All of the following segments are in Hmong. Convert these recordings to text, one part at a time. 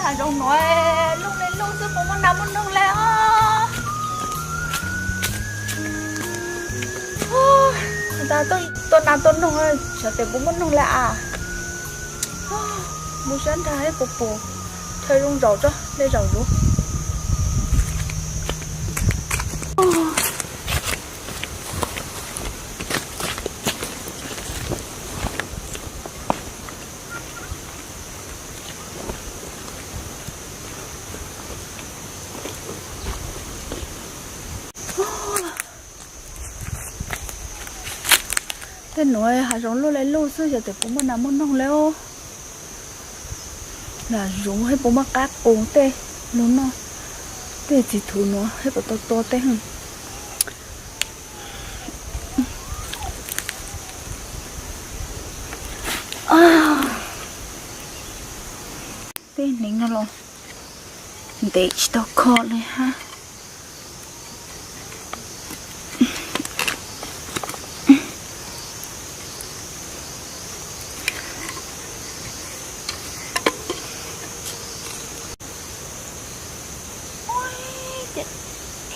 Hav zoov nuav luj li luj xwb, puas muaj nas muaj noog le os? Tab tua nas tua noog, xyov tes puas muaj noog le as. Mus saib nrag ib puas pum, chaw zoo zaum tso, dej zaum zuv. Tej nuav hav zoov luj li luj xwb, xyov tes puas muaj nas muaj noog le os. Nas zoov hab puas muaj qab qus tej lug noj, tej txiv thuv nuav hab puas tau tua tej. Tej hneev no los ntev tsis tau kho li hab.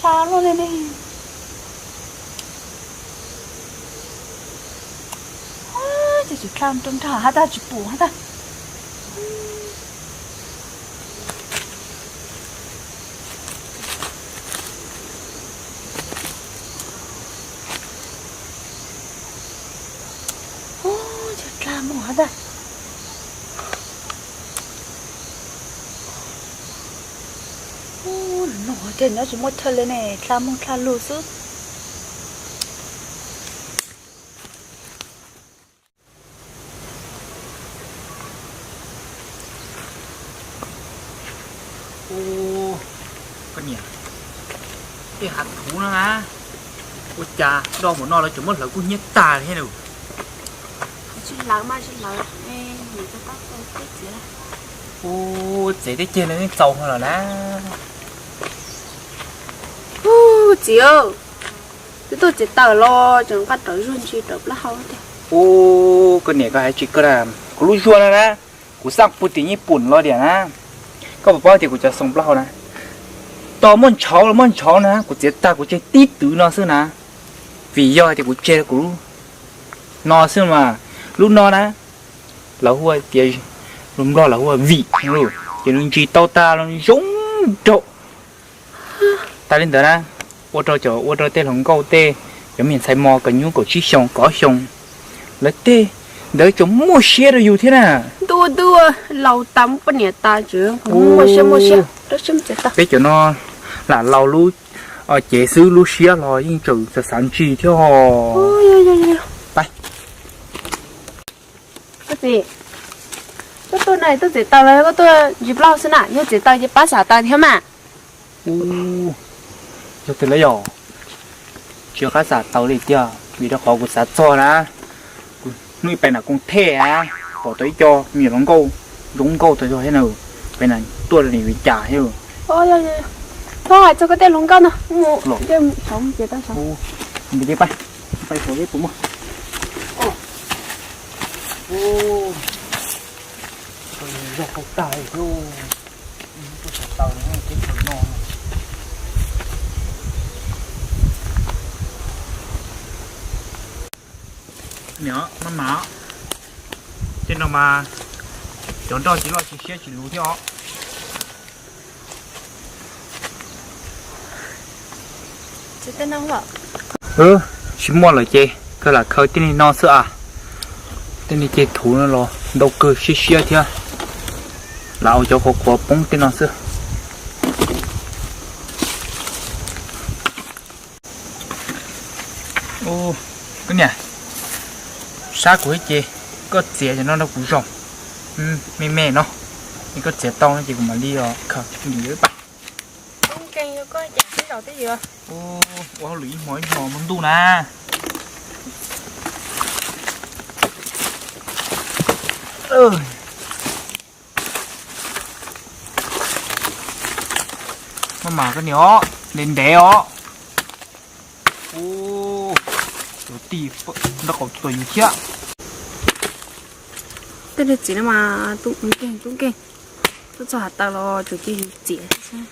Dlha luaj li ne. Ces tsis dlha rau nrag hab tag, tsis pum hab tag. Ub, dlha moog hab tag. Ub, no ces nyob tsis muaj chaw li ne, dlha moog dlha lug xwb. Ub, koj niam, tej hav thuv no na, ua cas do npaum no lawv tseem muab hlawv kub hnyiab tag li thiab na. Tsis hlawv mas tsis hlawv, txiv txiv. Ub, txiv, teb ceg no yeej txaus lawm na. Ub, txiv, twb tuaj txiav taws los tseem nqa rawv zuag ntsis rawv plaub hau tiag. Ub, koj niam, koj hais tsis kawg na, kuv lub zuag no na, kuv xaj pug tim Nyij Pooj los tiag na. Koj puas paub tias kuv cov xoo plaub hau na, tos muaj ntshauv los muaj ntshauv na, kuv txiav tag kuv tseg tib twv no xwb na. Vim yog hais tias kuv tseg kuv lub no xwb mas, lub no na, lawv hu tias, lus Nplog lawv hu ua vim, ces nws ntsis tau tag los zoo nraug. Tas li ntawd na, ua rau cov, ua rau tej hluas nkauj tej, cov me ntxhais mos kaum nyub kaum tsib xyoos kaum ob xyoos, lawv tej ntawd tseem muaj siab rau yus thiab na. Ntuj, ntuj, laus tas muab poj niam tas tseem muaj siab, muaj siab. Peb cov no lam laus lub cev xwb, lub siab los yeej tseem xav xav ntsis thiab os. Koj txiv, koj tuaj no tuaj txiav taws los koj tuaj ntsis plaub xwb na? Yog txiav taws ces pab xav taws thiab mas. Ub, yog tiag lawm yog, tsis qab xav taws li tiag, vim rau qhov kuv xav txog na, kuv hnub ib pem nam koom thej a, pom tau ib co me nyuam hluas nkauj zoo nkauj tag zog thiab na, pem nam tuaj rau nim li cas thiab. Txhob hais txog koj tej hluas nkauj no, mus, mus tsev tau. Pais, pais saum pem puas muaj. Zog tau tag li thiab. Tuaj tsis tau li teb chaws no. Niam, maj mam, tej no mas cov nroj tsis loj tsis siab tsis luv thiab os. Tsis muaj lawm ces kawg lam khaws tej no xwb as. Tej no ces thuv no los ntau kawg siab siab thiab, lam ua cov qhuav qhuav poob tej no xwb. Koj niam, sab kuv ib ce, koj txiav cov no rau kuv zaum me me no, es koj txiav tau no ces kuv mam li khaws li pais. Ua hauj lwm ib hmo ib hmo muaj ntuj na. Maj mam koj niam os, ntev ntev os. Tus tij nrog qaum tuam yus thiab. Tej niag txiv no mas tu nkeeg tu nkeeg. Tuaj txog hav taw los tsuas cia yus txiav xwb.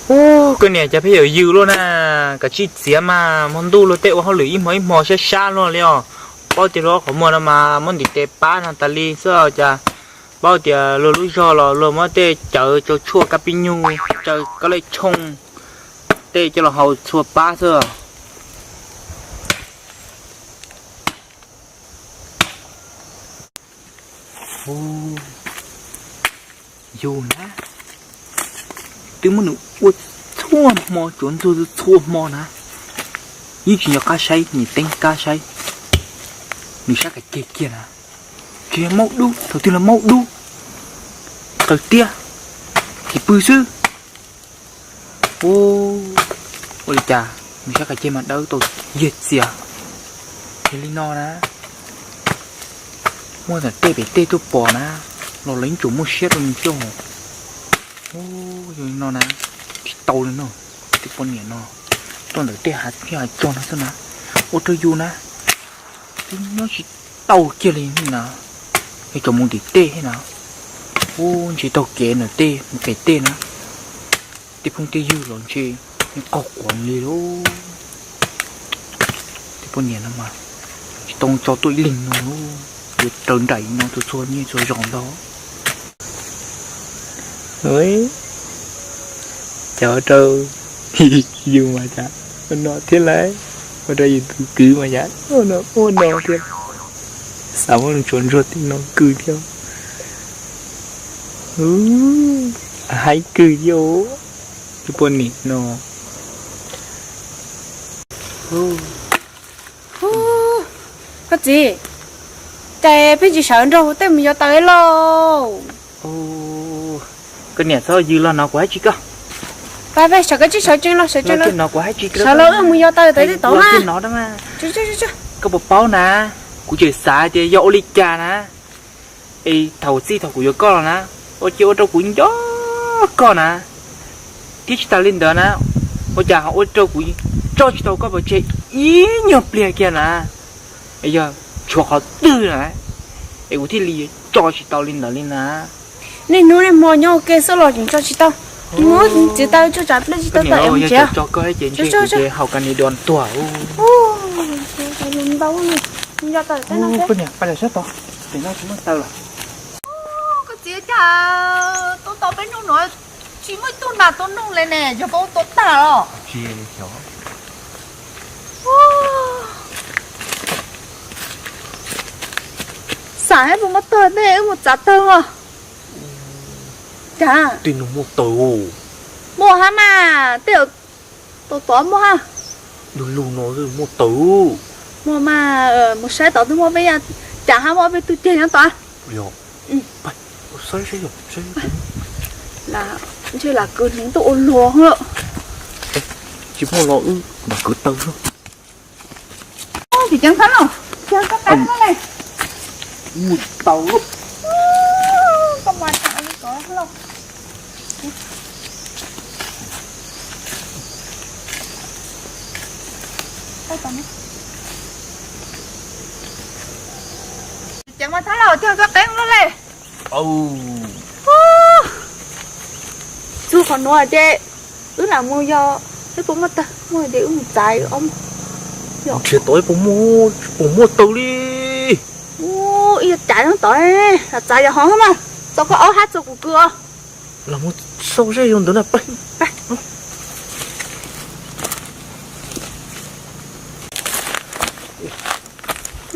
Ub, koj niam cas pheej yuav yws luaj na, kav tsij txiav mas hmo ntuj luag tej ua hauj lwm ib hmo ib hmo sab sab luaj li os. Paub tias luag qhov muag no mas muab ntiv tes pab no tas li xwb cas. Paub tias luag lub zog los luag muab tej cawv tsau tshuaj kab pib nyuj, cawv kab lej tshooj, tej coj los haus txhua pab xwb. Yus na, twb muab nws ua txhua hmo, tsuav ntxuag txhua hmo na, yeej tsis nco qab saib, niam teeb kab saib nws sab kav ceg kiag na. Tsis yog maub dub, thaum twg los maub dub, qaws tiab, tsis pw xwb. Ua li cas nws sab kav ceg mas dawb tau yag txias. Yog li no na, muaj ntawm tej pem tej tuaj pom na, los lawv yeej tsuas muaj siab rau nws thiab. Yog li no na, tsis tau li no, tej poj niam no tuaj ntawm tej hav tsuag no xwb na, ua rau yus na, twb nyob tsis tau kiag li na, yog tseem mus ntim tej thiab na. Ub, ntshe taug kev ntawm tej mus pem tej na, tej phooj tej ywg los ntshe yeej qaug quav li lauj. Tej poj niam no mas tsis tau tso tuaj ib leeg no, yuav raws nraim no txhua txhua niaj txhua zaus ntag. Cas ua rau yus mas cas ua no thiab lauj, ua rau yus tus kwv mas cas ua no thiab, xav muab nws tsuav ntsuag tej no kwj thiab. Haib kwj thiab, tej poj niam no. Koj txiv, cas pheej tsis sawv nrog kuv tej mus yos taws lauj? Koj niam txhob yws los no kuv hais tsis koj. Pab peb sawv koj tsis sawv tsees los sawv tsees los no kuv hais tsis koj, sawv los wb mus yos taws tawm tej tod na. Koj puas paub na, kuv tseem xav tias yog ua li cas na, es thaum txij thaum kuv yuav koj los na, ua cas ua rau kuv nco koj na, thiab tsis tas li ntawd na, ua cas ho ua rau kuv tso tsis tau koj pov tseg ib nyuag pliag kiag na. Yog tshuav qhov twg na, es kuv thiaj li tso tsis tau li ntawd li na. Niaj hnub niaj hmo nyob ua ke xwb los tseem tso tsis tau. Muab txiv taw tso tsam pliaj tsis tau tawm es mus tsev. Tso koj ces ntshe kuv ces haus kas ni doos tuag. Ntau, nco tawm tej no. Pab lawm sab tod, pem no tsis muaj taw lawm. Koj txiv, cas tuaj tau peb hnub no tsis muaj ib tug nas tuaj nug li ne, yog koj ua tuag tag los? Xav hais puas muaj tawg tej wb mus txav tawg os. Cas tej no muaj tawg? Muaj hab mas, tej tod tod muaj hab. Lug lug no muaj tawg. Muaj mas, mus saib tod twb muaj peb, cas hab muaj peb tug ceg nyob tod. Ntshe lam kwv hneev tuaj ua luag lawm. Tsis muaj los wb mam kwv taw no. Tsis ceev thab lauj, tsis ceev thab lauj. Mus tau lauj. Koj mas tau li ko lauj. Tsis ceev mas thab lauj, tsis ceev koj qeeb lauj le. Txug qhov nuav ces wb lam mus yog, wb puas muaj tawg, muaj ces wb mus txav. Nrhiav tod puas muaj tawg li. Ib yog cas nyob tod, lam txav yog hov mas, txog koj ob hab txog kuv kwv os. Los mus xauj zej zog ntawd na peb.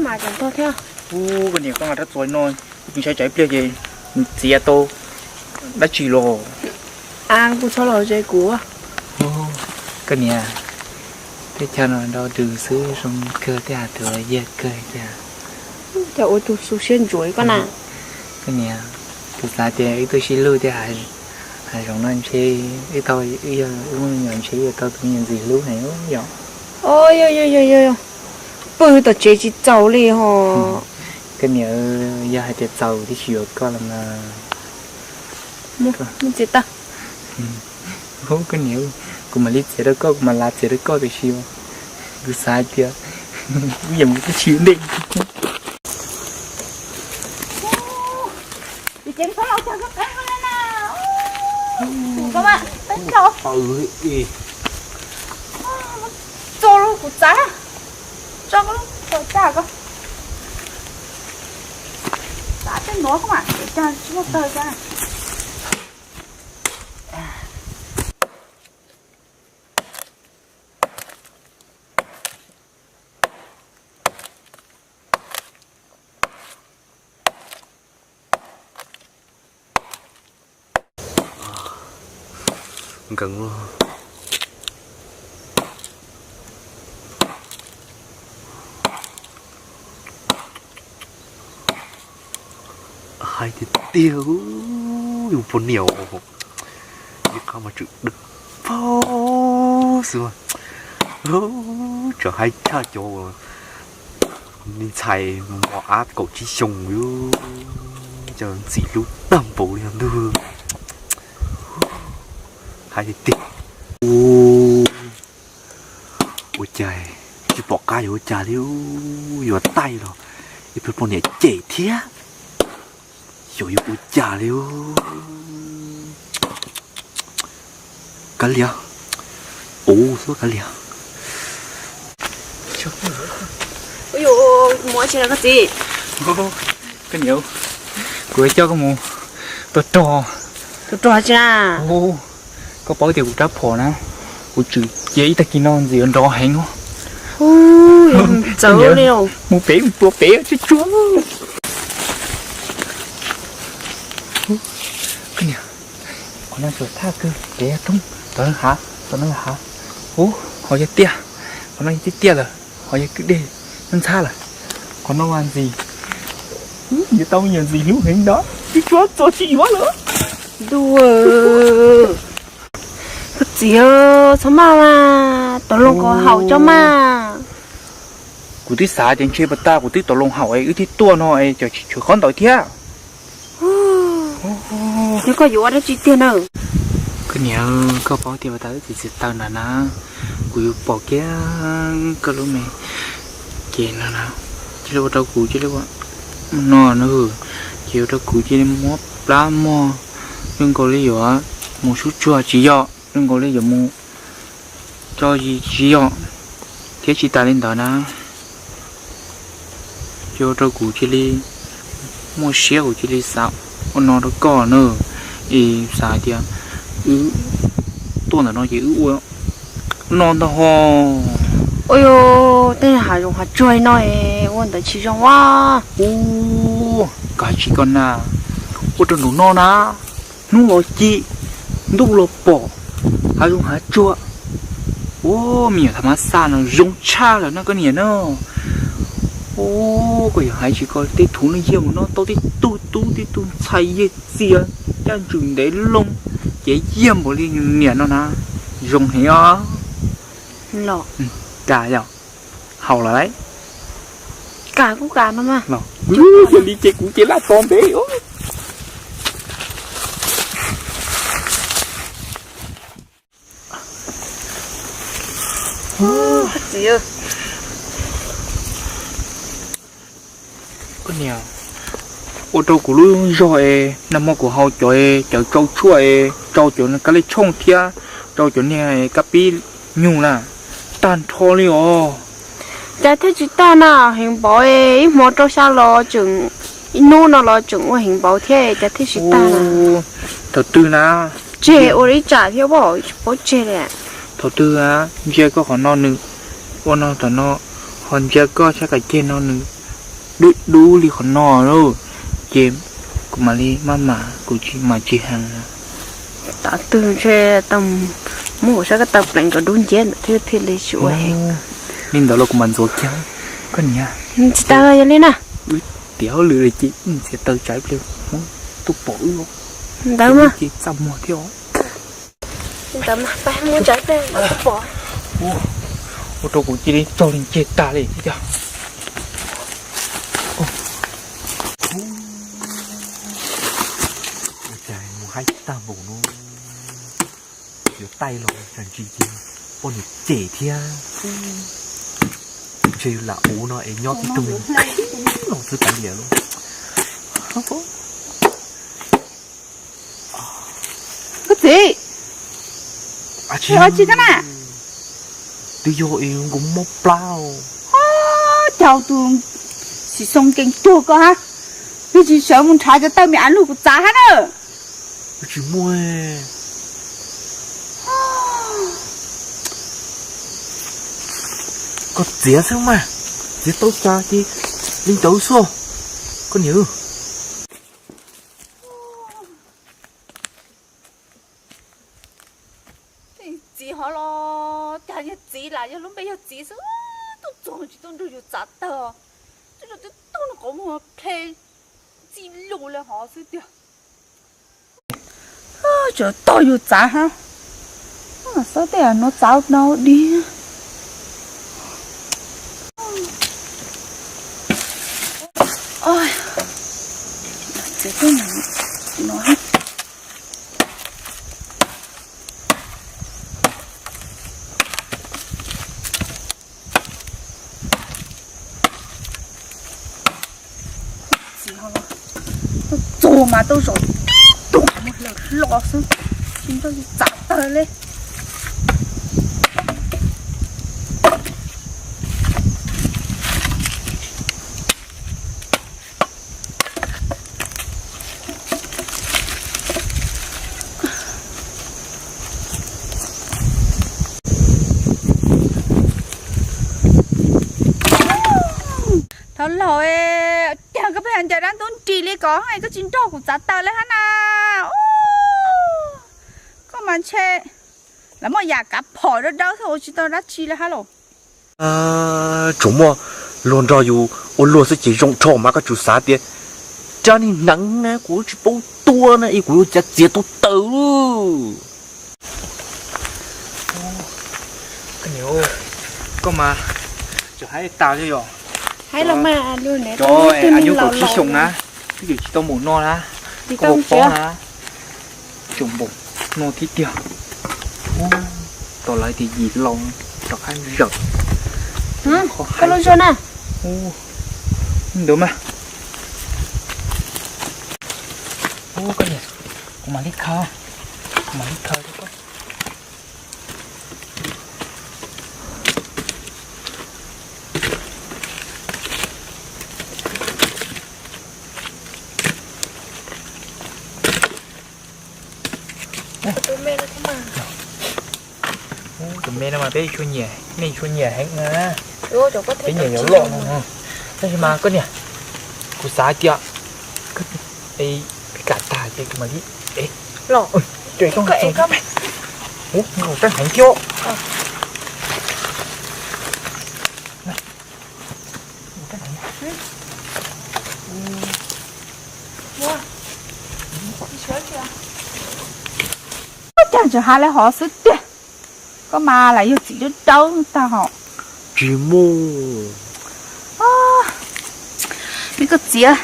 Mas tseem tog thiab. Ub, koj niam, koj nqa rab txuas no, ntshai tsam ib pliag ces txiav tau dab tsi los. Kuv txhob los ze kuv. Koj niam, teb chaws no nrau rws xwb zoo kawg, tej hav twg los yag kawg cas. Cas ua tus xu siab ntsuav koj na. Koj niam, kuv xav tias wb tuaj sib hlub thiab, hav zoov no ntshe wb tau, wb yog wb muaj me nyuam ntshe yuav tau tus me nyuam ntxim hlub heev yom. Pw tom tsev tsis txaus li ho. Koj niam, yog hais tias txaus twb tsis yuav koj los mas. Txiav tawg. Hu, koj niam, kuv mam li txiav rau koj, kuv mam lav txiav rau koj tiam sis kuv xav hais tias Wb yeej mus twb tsis ntej. Ces txhob los cog koj qeeb no na. Tus koj mas peb tso. Txo lub kuv txav. Tso koj lub txo caj koj. Txav tej nuav koj mas cog tsis muaj tawg cag. Nkees lawm. Hais tiag tiag, yus poj niam ib qab mas tseem dawb paug xwb, tseem hais tshaj cov me ntxhais mos ab kaum tsib xyoos, cov ntxim hlub tag npaum li ntag. Hais tiag tiag. Ua cas tsis pom qab yuav ua cas li, yuav taij los ib pliag poj niam cem thiab, xyov yuav ua cas li. Kav liam, ua xwb kav liam. Mus tsis na koj txiv. Koj niam, kuv coj koj mus tua rog. Tua rog tsis na? Koj paub tias kuv rab phom na, kuv tswm cia ib tag kis no ntxim yuav nrov heev. Txawv li. Mus pem mus tua pem tsuag tsuag. Koj niam, qhov no tsuas thaj kawg pem roob tod hav, tod no hav. Ub, ho yog tiaj, qhov no yog tiaj tiaj lawm, ho yog kwj deg ntxhab lawm. Qhov no mas ntxim, yuav tau me nyuam ntxim hlub heev ntag, tsuag tsuag txuas tsis yuav lawm. Ntuj, koj txiv, txhob maj mas, tau loo kom haum coj mas. Kuv twb xav tias ntshe pas tas kuv twb tau loo haum es wb thiaj tuaj no es cov tsis tshuav qhov ntawd thiab. Nyob koj yuav ua dab tsi tiag na? Koj niam, koj paub tias pas tas wb txiv txiv taws nram na, kuv yuav pom kiag koj lub me ces no na, cia li ua rau kuv cia li ua no na, ces ua rau kuv cia li muab plab mog, zoo nkaus li yuav mus sub tsuag tsis yog, zoo nkaus li yuav mus tso zis tsis yog, thiab tsis tas li ntawd na, ua rau kuv cia li muaj siab kuv cia li xav ua no rau koj na, es xav hais tias wb tuaj ntawm no ces wb ua no ntag ho. Ua yog tej hav zoov hav tsuag no ua ntawd tsis zoo a. Ua, koj hais tsis koj na, ua rau nraum no na, hnub los ci, ntuj los pom, hav zoov hav tsuag. Ua, me nyuam thav mab xaj no zoo tshaj lawm no koj niam na. Ua, koj yog hais tsis koj tej thaum no yog mus noj tau tej tug tub tej tug ntxhais yawg txias caj ntswg ntev loo, ces yog npaum li niam no na, zoo heev os. Los, ka yog, haum lawm lauj. Ka kuj ka no mas. Yog li ces kuv ces laj tos ntev. Koj niam, ua rau kuv lub zog es nag hmo kuv haus cov cawv tsau tshuaj es tsau cov kab lej tshooj thiab tsau cov niag kab pib nyug na, tag nrho li os. Cas thiaj tsis tag na, heev npaum, ib hmo rau xya los tseem, ib hnub no los tseem ua heev npaum thiab cas thiaj tsis tag na. Thaum twg na? Tseg ua ib tsam thiab pom tseg li. Thaum twg ntsia koj qhov no nws ua no tom no, ho ntsia koj sab kav ceg no nws dub dub li qhov no lauj, ces kuv mam li maj mam kuv tsis mam tsis heev. Tav twg ntshe tau muab kuv sab koj taw pleev kom dub nciab ntawm thiaj thiaj li tsis ua heev. Li ntawd los kuv mam ntxuav kiag. Koj niam, tsis tau yog li na. Wb tiav hauj lwm li ces wb ntxias taw tsam ib pliag tuaj pom wb. Ntawd mas ces txaj muag thiab os. Ntawd mas pab muab tsam ib pliag tuaj pom. Ua rau kuv cia li tsaug li ntseg tag li thiab. Ua cas mus haib tag npaum no, yuav taij los tsam ntsis ces poj niam cem thiab. Ces yus lam ua no es nyob tib tug no xwb kav liam lauj. Koj txiv, ua tsi koj na? Twb yog es nkaus mob plab. Cas tus xim xoo nkees tuag koj ha, peb tsis sawv mus nrhav cov tawg me av lug kuv txav hab na. Tsis muaj. Koj txiav xwb mas, txiav tau cas ces li ntawd xwb. Koj niam. Txiv hov los cas yog txiv lam yog lub npe yog txiv xwb, tuaj txog tsis tuaj nrog yus txav tawg, tuaj txog twb tuaj nws qhov muag ple txij lus li hov xwb tiag. Tseem tog yus txav hab, xav tej nuav txav no dig. Txug mas tau zaum tib tug mus hlawv hlo xwb, tsis nrog yus txav tawg li. Thov laug, cas koj pheej ncaws dab ntub nrig li ko, koj tsis nrog kuv txav tawg li hab na? Koj mas ntshe lam muaj yam kav phom dawb dawb thiab ua tsis tau dab tsi li hab los. Tsuas muaj luag nrog yus ua luag xwb ces zoo dhau mas koj tsuas xav tias rab niag hneev na kuv tsis paub tua na es kuv yuav cas txiav tau tawg. Koj mas tseem hais tas thiab yom. Cov nyuj kaum tsib xyoos na, twb yeej tsis tau npaum no na, koj paub na. Tseem npaum no thiab tiag. Tab lawv tias yim laus rov qab zawm. Koj lub zoo na. Ntawd mas. Koj niam, kuv mam li khaws, kuv mam li khaws rau koj. Tus me no mas peb tshua nyiam, nej tshua nyiam heev na. Peb nyiam yuav loj no. Tab sis mas koj niam, kuv xav tias peb kam tag ces kuv mam li, nkaus rab hneev thiab. Cas tseem has li hov xwb tiag. Koj mas lam yog txiv dawb dawb tag hos. Tsis muaj. Me koj txiv,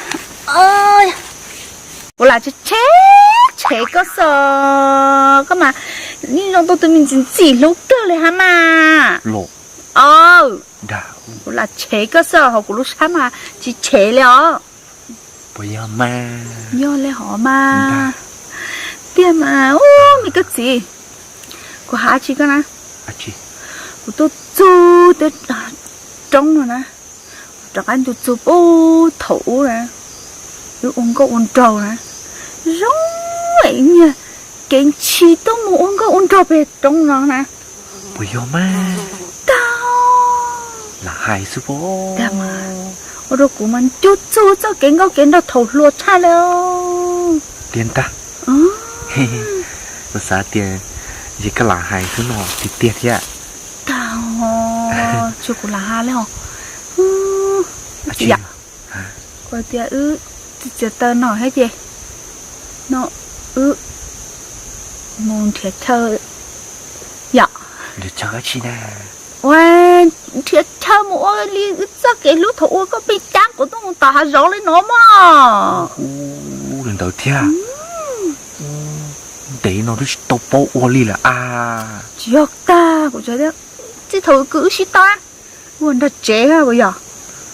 kuv lam tshev tshev koj xwb. Koj mas yeej zoo tau tus me ntxim ntxim hlub kawg li hab mas. Kuv lam tshev koj xwb hos kuv lub sab mas tsis tshev li os. Puas yog mas? Yog li hov mas. Tiag mas, me koj txiv, kuv has tsi koj na. Kuv tuaj txug tej roob no na, kuv rov qab ntu txug puag thaum ub na, wb ua nkauj ua nraug na, zoo niag kev ntshis tuaj mus ua nkauj ua nraug pem roob no na. Puas yog mas? Tau. Lam hais xwb pob. Ua rau kuv mas ncu txug txoj kev nkauj kev nraug thaum hluas tshaj li. Tiag ntag. Kuv xav tias yog koj lam hais xwb no tiag tiag thiab. Tau, tsuas kuv lam hais li os. Kuv tias wb txiav taws no thiab ces no wb mus nrhiav chaw yom. Ua nrhiav chaw mus ua li wb txoj kev hlub thaum ua koj pheej cab kuv tuaj mus tom hav zoov li no mog. Li ntawd thiab. Ntev no twb tsis tau paub ua li lawm a. Tsis yog tag kuv txog tias txij thaum kwv wb sib tau na, Ua nrog tsev puas yog?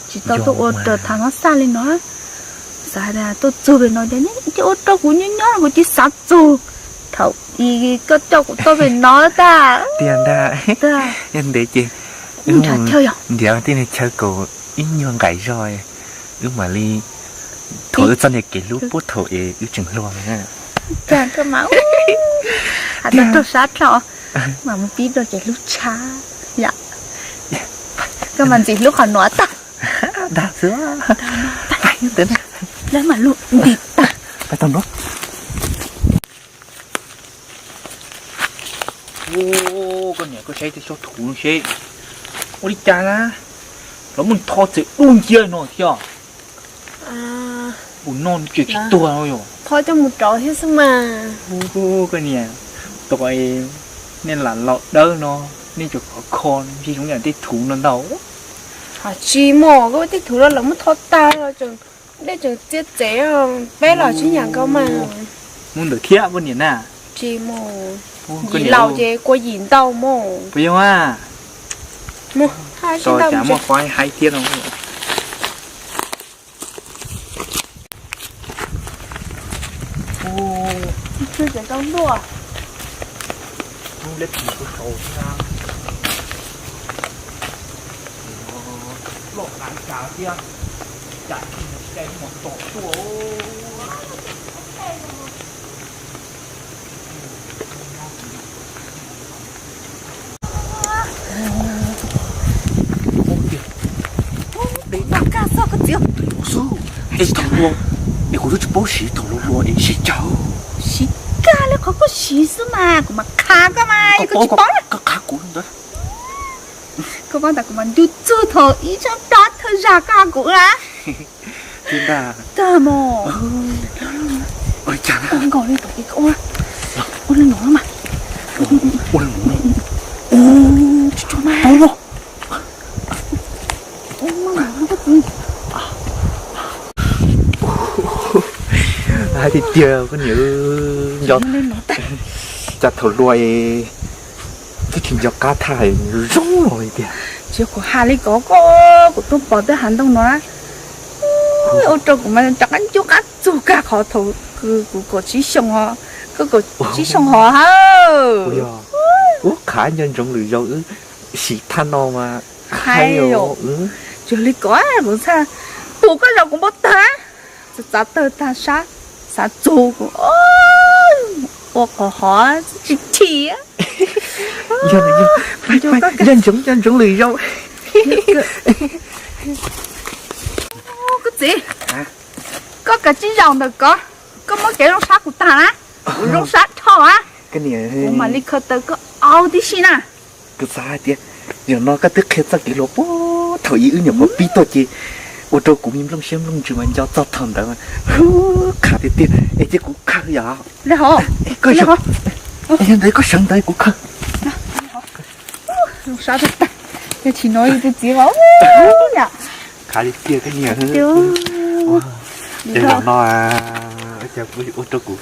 Tsis tau tuaj ua raws tham no xaj li no. Xav hais tias tuaj txug pem no ces ua rau kuv nyob nyob kuv cia xav txug. Thaum ub koj coj kuv tuaj pem no tag. Tiag ntag. Yog ntev ces nrhiav tij chaw kaum ib nyuag nqaim zog, wb mam li, thaum wb txoj niag kev hlub puag thaum es wb tseem hluas na. Koj mas, has tau raug sab dlho, mas mus pib rau kev hlub tshaj yom. Koj mas ntxim hlub qhov nuav tag. Dag xwb. Lawv mas lub nti tag. Pais tau nua. Koj niam, koj saib tej tsob thuv no seb ua li cas na, los muaj tho txawm dub nciab no thiab. Ua no tseem tsis tuag no yom. Tho coj mus rauv thiab xwb mas. Koj niam, tos nej lam laus dawb no, nej tseem khov kho ntshe zoo yam tej thuv no ntau. Tsis muaj, koj tej thuv no lawv muab tho tag, dej tseem txiav txev, peb los tsis yam nkaus mas. Muaj ntawd thiab koj niam na. Tsis muaj, yim laus ces kua yim ntau mas. Puas yog a? Tos cas muaj qhov haib thiab no. Loj qab cas thiab, cas tsis mus caij mus tom tuaj. Koj txiv, es thaum luag, es kuv twb tsis paub siv, thaum luag luag es siv tsawg. Siv kag li qhov koj siv xwb mas, kuv mas qha koj mas, koj tsis paub. Koj qha kuv ntawd. Koj paub tas kuv mas ncu txug thaum ib sab plab thawj zag koj kuv na. Tag mos. Ua li cas na? Ua nkaus li tom kev koj ua. Ua li no mas. Ua li no. Ua tsis tau mas. Hais tiag tiag koj niam, nco cas thaum luag twb tsis nco qab thaj zoo los li tiag. Tsis kuv hais li ko koj, kuv tuaj pom tej hav ntoo no na, ua rau kuv mas rov qab ncu qab txug kag qhov thaum kuv kaum tsib xyoo, koj kaum tsib xyoo hov hawm. Ub, qhav nco ntsoov lwm zaus wb siv thaj no mas qhaib os. Yog li ko kuv txhaj pum koj zaum kuv npau taws. Txav tawg tag sab, xav txug kuv ua qhov hov tsis chim. Nco ntsoov, nco ntsoov lwm zaus. Koj txiv, koj kav tsij zaum ntawm ko, koj muab kev zoo sab kuv tag na, kuv zoo sab dhau na. Kuv mam li khaws taws koj au tib si na. Kuv xav hais tias, yog no koj twb qhia txoj kev hluas puag thaum ub wb nyuam qhuav pib tuaj ces ua rau kuv me nplooj siab nplooj ntsws mas nco txog thaum ntawd mas. Qhav tiag tiag, es cia kuv khaws yom. Koj, yog ntawd koj sawv ntawd kuv khaws. Zoo sab tag, yog tsis no tus txiv mas, qhav tiag tiag koj niam. Ces zaum no ua rau kuv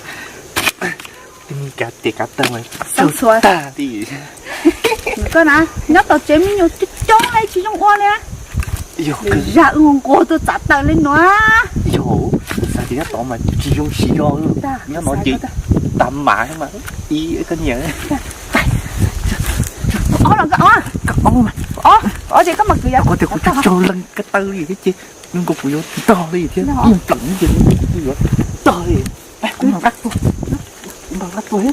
tej me kav tes kav taw mas txhua tag li. Koj na, nyob tom tsev me nyuam coob coob li tsis zoo ua li. Yog zaj wb nquag tuaj txav taws li no. Yog, kuv xav tias nyob tod mas tsis zoo siv os. Nyob no ces tas mam mas ib koj niam. Ob los koj ob. Koj ob mas. Ob, ob ces koj mas kwv yam. Koj tias kuv tsis tsaug leej ko taw li thiab ces nws nkaus kuv yuav ntog li thiab, ib pleem ces nws nkaus kuv yuav ntog li. Kuv npaj tuaj, kuv npaj tuaj,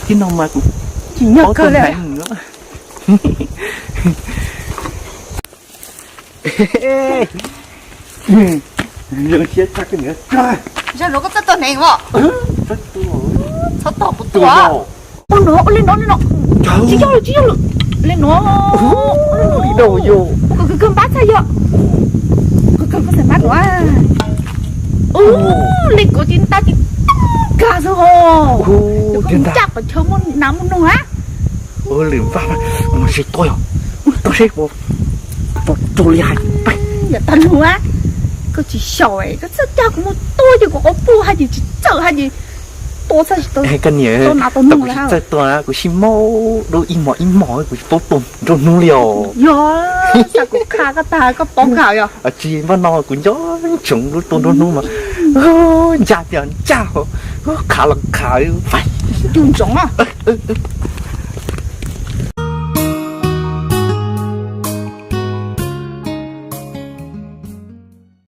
tib no mas kuv tsis nyob kawg li. Zoo siab tshaj koj niam. Zoo no koj txawj tog neeg os. Txhob tog kuv tua. Ua no, ua li no, li no. Tsis yog lawm, tsis yog lawm. Li no. Li no yog. Kawg kawg npab txhaj yog. Kawg kawg koj txhaj npab no. Ub, li ko ces nta ces kag xwb ho. Koj ncaj qhov chaw muaj nas muaj noog a. Lwm npaj mas sib tua yog. Tau seb puas raug li hais. Yog tag lug a, koj tsis xyaum koj txhaj coj kuv mus tua ces kuv quav puj hais ces tsis txawm hais ces Tua txhob tsis tua, koj niam, tau na tau nug kuv tsis txawj tua, kuv sib maub dua ib hmos ib hmos kuv tsis paub tua nruab hnub li os. Yog, kuv qha koj tag koj paub kawg yog. Tsis npaj no kuv nco ntsoov lub tua nruab hnub mas, ncaj tiag ncaj, qhav los qhav, faib, ntsoov.